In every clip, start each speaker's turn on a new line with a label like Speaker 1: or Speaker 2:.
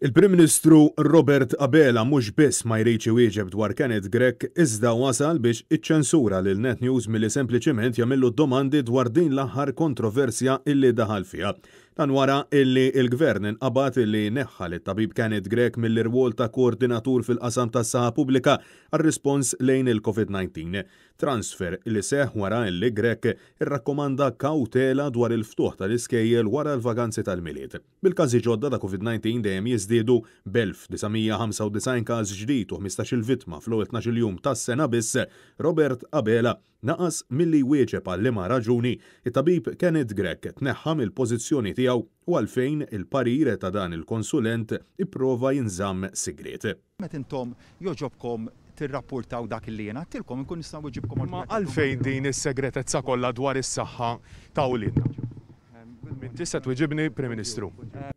Speaker 1: Il-Prim Ministru Robert Abela mhux biss ma jridx iwieġeb dwar Kenneth Grech iżda wasal biex iċċensura lil Net News milli sempliċiment jagħmillu domandi dwar din l-aħħar kontroversja illi daħal fiha. Dan wara illi l-Gvern inqabad illi neħħa lit-tabib Kenneth Grech mill-irwol ta' koordinatur fil-qasam tas-saħħa pubblika għar-rispons lejn il-Covid-19. Transfer li seħħ wara illi Grech irrakkomanda kawtela dwar il-ftuħ tal-iskejjel wara l-vaganzi tal-Milied. Bil-każi ġodda ta' Covid-19 dejjem jiżdiedu, b'1,995 każ ġdid u ħmistax-il vittma fl-ewwel tnax-il jum tas-sena biss, Robert Abela naqas milli jwieġeb għal liema raġuni t-tabib Kenneth Grech tneħħa mill-pożizzjoni tiegħu u għalfejn il parir ta' dan il-konsulent ipprova jinżamm sigriet.
Speaker 2: Meta intom jogħġobkom tirrappurtaw dak li jien għedtilkom inkun nista' nweġibkom
Speaker 3: għal. Imma għalfejn din is-segretezza kollha dwar is-saħħa ta' uliedna? Tista' tweġibni, Prim Ministru?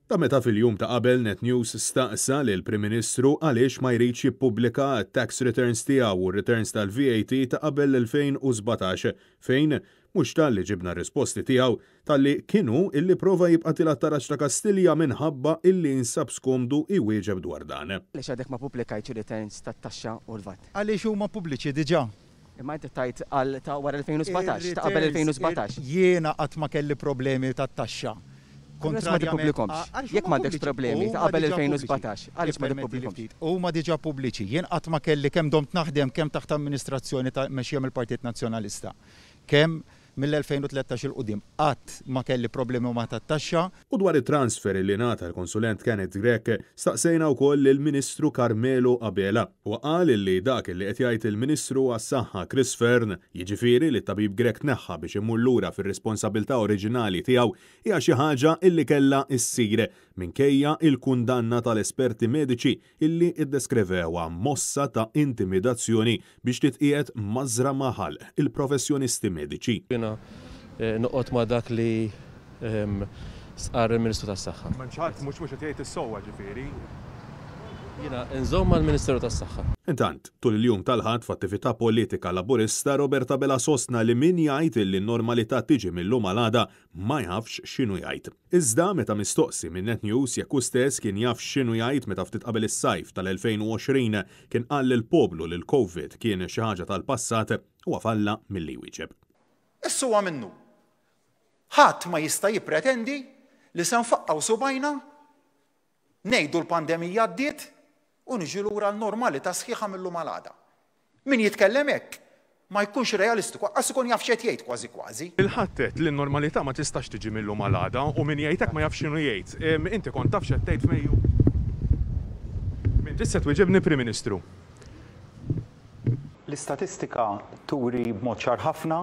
Speaker 1: Dan meta fil-jum ta' qabel Net News staqsa lill-Prim Ministru għaliex ma jridx jippubblika t-tax returns tiegħu u r-returns tal-VAT ta' qabel l-2017 fejn mhux talli ġibna r-risposti tiegħu talli kien hu illi prova jibqa' tiela' t-taraġ ta' Kastilja minħabba illi jinsab skomdu jwieġeb dwar dan.
Speaker 4: Għaliex għadek ma ppubblikajtx ir-returns tat-taxxa u l-VAT?
Speaker 2: Għaliex huma pubbliċi diġà.
Speaker 4: Imma inti tgħid għal ta' wara 2017, ta' qabel 2017.
Speaker 2: Jiena qatt ma kelli problemi tat-taxxa.
Speaker 4: Għaliex ma tippubblikhomx? Jekk m'għandekx problemi ta' qabel 2017, għaliex ma tippubblikhomx?
Speaker 2: Huma diġà pubbliċi. Jien qatt ma kelli kemm domt naħdem kemm taħt amministrazzjoni ta' mmexxija mill-Partit Nazzjonalista, kemm Mill-2013 'il quddiem qatt ma kelli problemi ma' tat-taxxa.
Speaker 1: U dwar it-transfer li ngħata l-konsulent Kenneth Grech, staqsejna wkoll lill-Ministru Carmelo Abela. Huwa qal li dak li qed jgħid il-Ministru għas-Saħħa Chris Fearne, jiġifieri li t-tabib Grech tneħħa biex imur lura fir-responsabilità oriġinali tiegħu, hija xi ħaġa li kellha ssir minkejja l-kundanna tal-esperti mediċi illi ddeskrivewha mossa ta' intimidazzjoni biex titqiegħed mażra ma' ħalq il-professjonisti mediċi.
Speaker 5: Jiena noqgħod ma' dak li stqarr il-Ministru tas-Saħħa.
Speaker 3: M'hemmx ħadd mhux mhux qed jgħid is-sewwa ġifieri.
Speaker 5: Jiena nżomm mal-Ministeru tas-Saħħa.
Speaker 1: Intant, tul il-jum tal-Ħadd f'attività politika Laburista, Robert Abela sostna li min jgħid illi n-normalità tiġi mil-lum għal għada ma jafx x'inhu jgħid. Iżda meta mistoqsi minn Net News jekk hu stess kien jaf x'inhu jgħid meta ftit qabel is-sajf tal-2020 kien qal lill-poplu li l-Covid kien xi ħaġa tal-passat, huwa falla milli jwieġeb.
Speaker 2: Issa huwa minnu. Ħadd ma jista' jippretendi li se nfaqqgħu subgħajna, ngħidu l-pandemija għaddiet u niġu lura għal normalità sħiħa mil-lum għal għada. Min jitkellem hekk ma jkunx realistiku, anqas ikun jaf x'qed jgħid kważi kważi.
Speaker 3: Il-Ħadd għedt li n-normalità ma tistax tiġi mil-lum għal għada u min jgħid hekk ma jafx x'inhu jgħid. Inti kont taf x'qed tgħid f'Mejju? M'intix se twieġibni Prim Ministru?
Speaker 2: L-istatistika turi b'mod ċar ħafna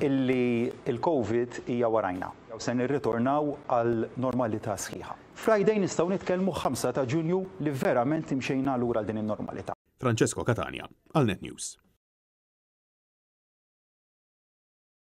Speaker 2: illi l-Covid hija warajna. Se nirritornaw għal normalità sħiħa. Friday nistgħu nitkellmu 5 ta' Ġunju li verament imxejna lura għal din in-normalità.
Speaker 1: Francesco Catania, għal Net News.